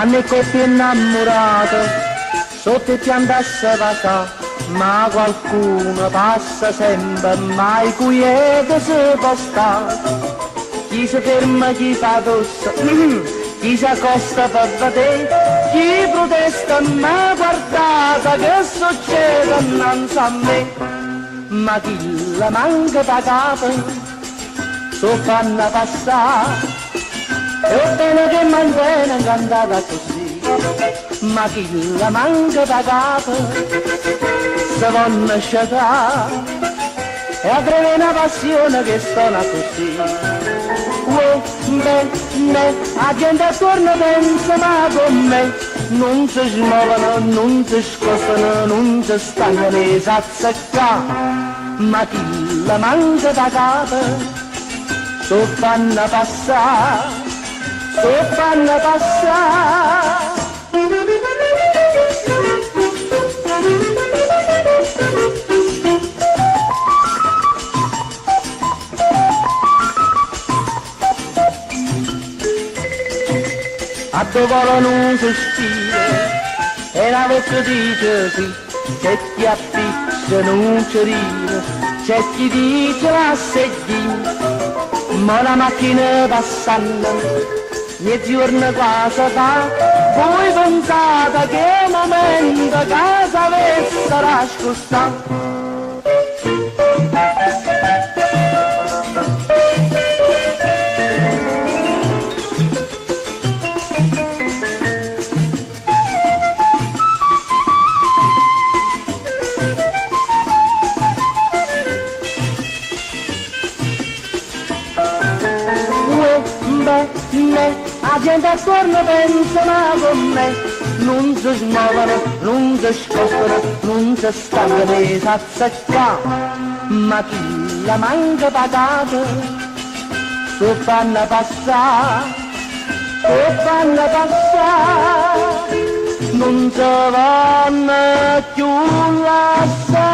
Vanno 'e coppie 'nnammurate sotto 'e piante a se vasà, ma qualcuno passa sempe, mai quiete se po' sta. Chi si ferma, chi fa tosse, chi si accosta pe vedè, chi protesta, ma guardate che succede annanze a me. Ma chille manco p' 'a capa s' 'o fanno passà. E 'o bene che mantene 'ncantato accussì. Ma chille manco p' 'a capa se vonno scetà. E 'a freve 'e na passione che stona accussì. Uè, beh, ne, 'a gente attuorno pensa ma comm'è? Nun se smoveno, nun se scostano, nun se stancano 'e s'azzeccà. Ma chille manco p' 'a capa s' 'o fanno passà, s' 'o fanno passà. Addò vola nu suspiro e na vocca dice sì, c'è chi appiccia nu cerino, c'è chi dice lassa 'e jì. Mo na machina passanno, mieziuorno quase fa, voi pensate che momento ca s'avessero 'a scustà? Uè, beh, ne, 'a gente attuorno pensa ma comm'è? Nun se smoveno, nun se scostano, nun se stancano 'e s'azzeccà. Ma chille manco p' 'a capa s' 'o fanno passà, s' 'o fanno passà. Nun se vonno cchiù lassà.